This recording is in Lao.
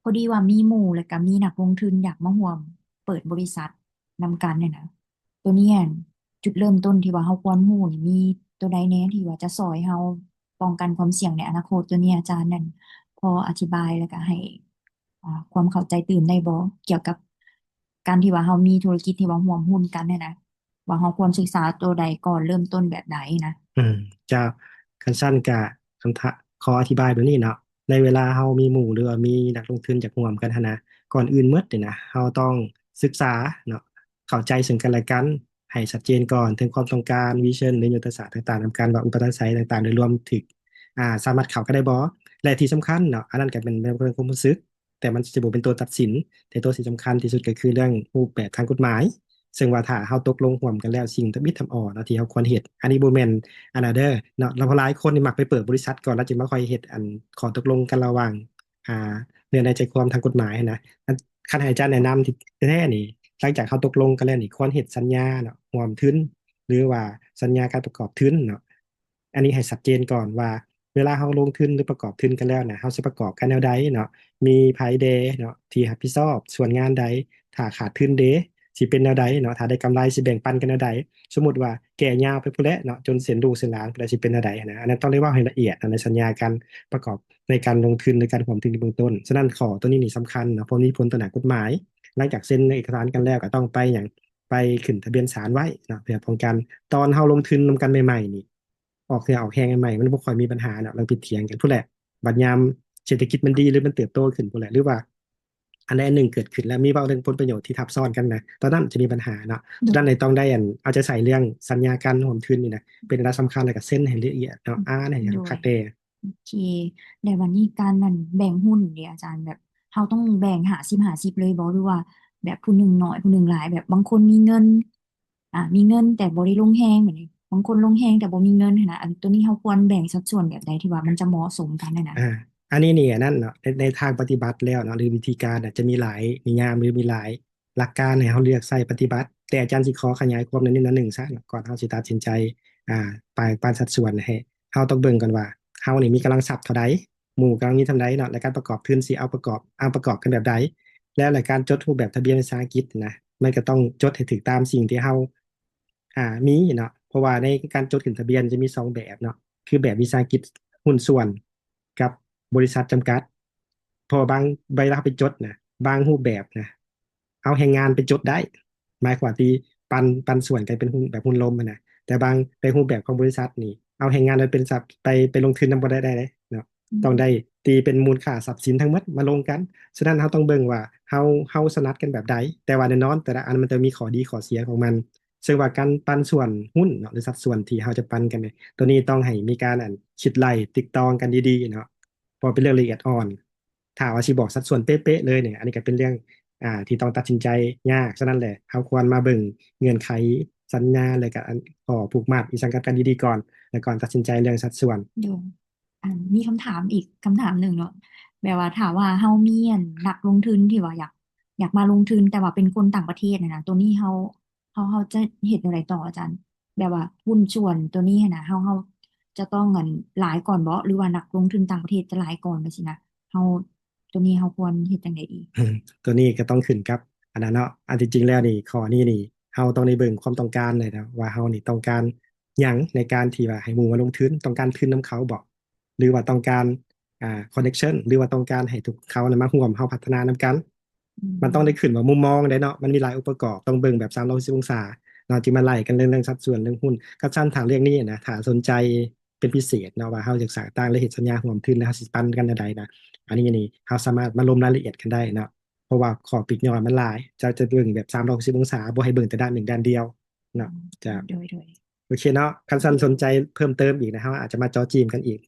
ພໍດີວ່າມີໝູ່ ແລ້ວກະມີນັກລົງທຶນຢາກມາຮ່ວມເປີດບໍລິສັດນຳກັນຫັ້ນນະ. ໂຕນີ້ຫັ້ນ ຈຸດເລີ່ມຕົ້ນທີ່ວ່າເຮົາຄວນຮູ້ນີ້ ມີໂຕໃດແດ່ທີ່ວ່າຈະຊ່ອຍເຮົາປ້ອງກັນຄວາມສ່ຽງໃນອະນາຄົດ? ໂຕນີ້ອາຈານນັ້ນພໍອະທິບາຍ ແລ້ວກະໃຫ້ ອ່າ ຄວາມເຂົ້າໃຈຕື່ມໄດ້ບໍ່ ກ່ຽວກັບການທີ່ວ່າເຮົາມີທຸລະກິດທີ່ວ່າຮ່ວມຮຸ້ນກັນຫັ້ນນະ? ວ່າເຮົາຄວນສຶກສາໂຕໃດກ່ອນ ເລີ່ມຕົ້ນແບບໃດນະ? ອືມ ເຈົ້າ ຄັນຊັ້ນກະ ຄັນຖ້າ ຂໍອະທິບາຍແບບນີ້ເນາະ, ໃນເວລາເຮົາມີໝູ່ ຫຼືວ່າມີນັກລົງທຶນຢາກຮ່ວມກັນຫັ້ນນະ, ກ່ອນອື່ນໝົດນີ້ນະ ເຮົາຕ້ອງສຶກສາເນາະ, ເຂົ້າໃຈເຊິ່ງກັນແລະກັນໃຫ້ຊັດເຈນກ່ອນ ເຖິງຄວາມຕ້ອງການ, ວິຊັນ ຫຼືຍຸດທະສາດຕ່າງໆນຳກັນ ວ່າອຸປະໄທໄສຕ່າງໆ ໂດຍລວມຖືກ ອ່າ ສາມາດເຂົ້າກັນໄດ້ບໍ່? ແລະທີ່ສຳຄັນເນາະ ອັນນັ້ນກະແມ່ນເລື່ອງຄວາມຮູ້ສຶກ ແຕ່ມັນຈະບໍ່ເປັນຕົວຕັດສິນ, ແຕ່ຕົວທີ່ສຳຄັນທີ່ສຸດກໍຄືເລື່ອງຮູບແບບທາງກົດໝາຍ, ເຊິ່ງວ່າຖ້າເຮົາຕົກລົງຮ່ວມກັນແລ້ວ ສິ່ງທຳອິດທຳອໍເນາະທີ່ເຮົາຄວນເຮັດ, ອັນນີ້ບໍ່ແມ່ນອັນນັ້ນເດີເນາະ, ແລ້ວຫຼາຍຄົນນີ້ມັກໄປເປີດບໍລິສັດກ່ອນ ແລ້ວຈຶ່ງມາຄ່ອຍເຮັດອັນຂໍ້ຕົກລົງກັນລະຫວ່າງ ອ່າ ເນື້ອໃນໃຈຄວາມທາງກົດໝາຍຫັ້ນນະ. ອັນ ຄັນໃຫ້ອາຈານແນະນຳທີ່ແທ້ໆນີ້ ຫຼັງຈາກເຮົາຕົກລົງກັນແລ້ວນີ້ ຄວນເຮັດສັນຍາເນາະ ຮ່ວມທຶນ ຫຼືວ່າສັນຍາການປະກອບທຶນເນາະ. ອັນນີ້ໃຫ້ຊັດເຈນກ່ອນວ່າ ເວລາເຮົາລົງທຶນ ຫຼືປະກອບທຶນກັນແລ້ວນະ ເຮົາຊິປະກອບກັນແນວໃດເນາະ, ມີໃຜແດ່ເນາະທີ່ຮັບຜິດຊອບສ່ວນງານໃດ, ຖ້າຂາດທຶນເດ ຊິເປັນແນວໃດເນາະ, ຖ້າໄດ້ກຳໄລຊິແບ່ງປັນກັນແນວໃດ, ສົມມຸດວ່າແກ່ຍາວໄປພຸ້ນແຫຼະເນາະ ຈົນເຊັ່ນລູກເຊັ່ນຫຼານພຸ້ນແຫຼະ ຊິເປັນແນວໃດຫັ້ນນະ. ອັນນັ້ນຕ້ອງໄດ້ເວົ້າໃຫ້ລະອຽດເນາະ ໃນສັນຍາການປະກອບ ໃນການລົງທຶນ ຫຼືການຮ່ວມທຶນໃນເບື້ອງຕົ້ນ. ສະນັ້ນຂໍ້ໂຕນີ້ນີ້ສຳຄັນເນາະ ເພາະມີຜົນຕໍ່ໜ້າກົດໝາຍ. ຫຼັງຈາກເຊັນເອກະສານກັນແລ້ວ ກໍຕ້ອງໄປຫຍັງ ໄປຂຶ້ນທະບຽນສານໄວ້ເນາະ ເພື່ອປ້ອງກັນ. ຕອນເຮົາລົງທຶນນຳກັນໃໝ່ໆນີ້ ອອກເຫື່ອອກແຮງໃໝ່ໆ ມັນບໍ່ຄ່ອຍມີບັນຫາເນາະ ເລື່ອງຜິດຖຽງກັນພຸ້ນແຫຼະ. ບັດຍາມເສດຖະກິດມັນດີ ຫຼືມັນເຕີບໂຕຂຶ້ນພຸ້ນແຫຼະ ຫຼືວ່າອັນໃດອັນໜຶ່ງເກີດຂຶ້ນແລ້ວ ມີເວົ້າເລື່ອງຜົນປະໂຫຍດທີ່ທັບຊ້ອນກັນນະ ຕອນນັ້ນຈະມີບັນຫາເນາະ. ສະນັ້ນຕ້ອງໄດ້ອັນ ເອົາໃຈໃສ່ເລື່ອງສັນຍາການຮ່ວມທຶນນີ້ນະ ເປັນລະດັບສຳຄັນ ແລ້ວກໍເຊັນໃຫ້ລະອຽດເນາະ ອ່ານໃຫ້ຄັກແດ່. ໂອເຄ ແລ້ວບັດນີ້ການນັ້ນແບ່ງຫຸ້ນເດອາຈານ ແບບເຮົາຕ້ອງແບ່ງຫ້າສິບຫ້າສິບເລີຍບໍ່ ຫຼືວ່າແບບຜູ້ໜຶ່ງໜ້ອຍຜູ້ໜຶ່ງຫຼາຍ ແບບບາງຄົນມີເງິນ ອ່າ ມີເງິນແຕ່ບໍ່ໄດ້ລົງແຮງແບບນີ້ ບາງຄົນລົງແຮງແຕ່ບໍ່ມີເງິນຫັ້ນນະ ອັນໂຕນີ້ເຮົາຄວນແບ່ງສັດສ່ວນແບບໃດທີ່ວ່າມັນຈະເໝາະສົມກັນຫັ້ນນະ? ອ່າ ອັນນີ້ນີ້ ອັນນັ້ນເນາະ ໃນ ໃນທາງປະຕິບັດແລ້ວເນາະ ຫຼືວິທີການນະ ຈະມີຫຼາຍນິຍາມ ຫຼືມີຫຼາຍຫຼັກການໃຫ້ເຮົາເລືອກໃຊ້ປະຕິບັດ, ແຕ່ອາຈານຊິຂໍຂະຫຍາຍຄວາມໜ້ອຍໜຶ່ງຊະເນາະ ກ່ອນເຮົາຊິຕັດສິນໃຈ ອ່າ ປານ ປານສັດສ່ວນໃຫ້ ເຮົາຕ້ອງເບິ່ງກ່ອນວ່າ ເຮົານີ້ມີກຳລັງຊັບເທົ່າໃດ ໝູ່ກຳລັງມີເທົ່າໃດເນາະ ແລະການປະກອບທຶນຊິເອົາປະກອບ ເອົາປະກອບກັນແບບໃດ ແລ້ວ ແລະການຈົດຮູບແບບທະບຽນວິສາຫະກິດນະ ມັນກໍຕ້ອງຈົດໃຫ້ຖືກຕາມສິ່ງທີ່ເຮົາ ອ່າ ມີເນາະ ເພາະວ່າໃນການຈົດຂຶ້ນທະບຽນຈະມີສອງແບບເນາະ ຄືແບບວິສາຫະກິດຫຸ້ນສ່ວນກັບບໍລິສັດຈຳກັດ. ເພາະວ່າບາງ ເວລາເຮົາໄປຈົດນະ ບາງຮູບແບບນະ ເອົາແຮງງານໄປຈົດໄດ້ ໝາຍຄວາມວ່າຕີປັນ ປັນສ່ວນກັນເປັນຫຸ້ນ ແບບຫຸ້ນລົມຫັ້ນນະ ແຕ່ບາງ ໃນຮູບແບບຂອງບໍລິສັດນີ້ ເອົາແຮງງານໄປເປັນຊັບ ໄປ ໄປລົງທຶນນຳບໍ່ໄດ້ເດ້ເນາະ ອືມ ຕ້ອງໄດ້ຕີເປັນມູນຄ່າຊັບສິນທັງໝົດມາລົງກັນ. ສະນັ້ນເຮົາຕ້ອງເບິ່ງວ່າເຮົາ ເຮົາຖະໜັດກັນແບບໃດ ແຕ່ວ່າແນ່ນອນແຕ່ລະອັນມັນຈະມີຂໍ້ດີຂໍ້ເສຍຂອງມັນ ເຊິ່ງວ່າການປັນສ່ວນຫຸ້ນເນາະ ຫຼືສັດສ່ວນທີ່ເຮົາຈະປັນກັນນີ້ ໂຕນີ້ຕ້ອງໃຫ້ມີການ ອັນ ຄິດໄລ່ຕຶກຕອງກັນດີໆເນາະ ເພາະເປັນເລື່ອງລະອຽດອ່ອນ. ຖ້າວ່າຊິບອກສັດສ່ວນເປະໆເລີຍນີ້ ອັນນີ້ກໍເປັນເລື່ອງ ອ່າ ທີ່ຕ້ອງຕັດສິນໃຈຍາກ. ສະນັ້ນແຫຼະ ເຮົາຄວນມາເບິ່ງເງື່ອນໄຂສັນຍາ ແລະກະອັນ ຂໍ້ຜູກມັດອີ່ຫຍັງກັບກັນດີໆກ່ອນ ແລະກ່ອນຕັດສິນໃຈເລື່ອງສັດສ່ວນ. ໂດຍ ອັນ ມີຄຳຖາມອີກຄຳຖາມໜຶ່ງເນາະ ແບບວ່າຖ້າວ່າເຮົາມີອັນນັກລົງທຶນທີ່ວ່າຢາກ ຢາກມາລົງທຶນ ແຕ່ວ່າເປັນຄົນຕ່າງປະເທດຫັ້ນນະ ໂຕນີ້ເຮົາ ເຮົາ ເຮົາຈະເຮັດແນວໃດຕໍ່ອາຈານ? ແບບວ່າຫຸ້ນສ່ວນໂຕນີ້ຫັ້ນນະ ເຮົາ ເຮົາຈະຕ້ອງ ອັນ ຫຼາຍກ່ອນບໍ່ ຫຼືວ່ານັກລົງທຶນຕ່າງປະເທດຈະຫຼາຍກ່ອນແບບຊີ້ນະ? ເຮົາ ໂຕນີ້ເຮົາຄວນເຮັດຈັ່ງໃດດີ? ໂຕນີ້ກໍຕ້ອງຂຶ້ນກັບອັນນັ້ນເນາະ ອັນທີ່ຈິງແລ້ວນີ້ ຂໍ້ນີ້ນີ້ ເຮົາຕ້ອງໄດ້ເບິ່ງຄວາມຕ້ອງການແຫຼະເນາະ ວ່າເຮົານີ້ຕ້ອງການຫຍັງໃນການທີ່ວ່າໃຫ້ໝູ່ມາລົງທຶນ, ຕ້ອງການທຶນນຳເຂົາບໍ ຫຼືວ່າຕ້ອງການ ອ່າ connection ຫຼືວ່າຕ້ອງການໃຫ້ທຸກເຂົານະມາຮ່ວມເຮົາພັດທະນານຳກັນ. ອືມ ມັນຕ້ອງໄດ້ຂຶ້ນວ່າມຸມມອງໃດເນາະ ມັນມີຫຼາຍອົງປະກອບ ຕ້ອງເບິ່ງແບບສາມຮ້ອຍຫົກສິບອົງສາເນາະ ຈຶ່ງມາໄລ່ກັນເລື່ອງ ເລື່ອງສັດສ່ວນ ເລື່ອງຫຸ້ນ. ຄັນຊັ້ນຖ້າເລື່ອງນີ້ນະ ຖ້າສົນໃຈເປັນພິເສດເນາະ ວ່າເຮົາຢາກສ້າງຕ່າງ ຫຼືເຮັດສັນຍາຮ່ວມທຶນ ແລ້ວເຮົາຊິປັນກັນແນວໃດນະ ອັນນີ້ນີ້ເຮົາສາມາດມາລົມລາຍລະອຽດກັນໄດ້ເນາະ ເພາະວ່າຂໍ້ປີກຍ່ອຍມັນຫຼາຍ ຈະ ຈະເບິ່ງແບບສາມຮ້ອຍຫົກສິບອົງສາ ບໍ່ໃຫ້ເບິ່ງແຕ່ດ້ານໜຶ່ງດ້ານດຽວເນາະ. ອືມ ເຈົ້າ ໂດຍ ໂດຍ ໂອເຄເນາະ ຄັນຊັ້ນສົນໃຈເພີ່ມເຕີມອີກນະ ເຮົາອາດຈະມາເຈາະຈີ້ມກັນອີກ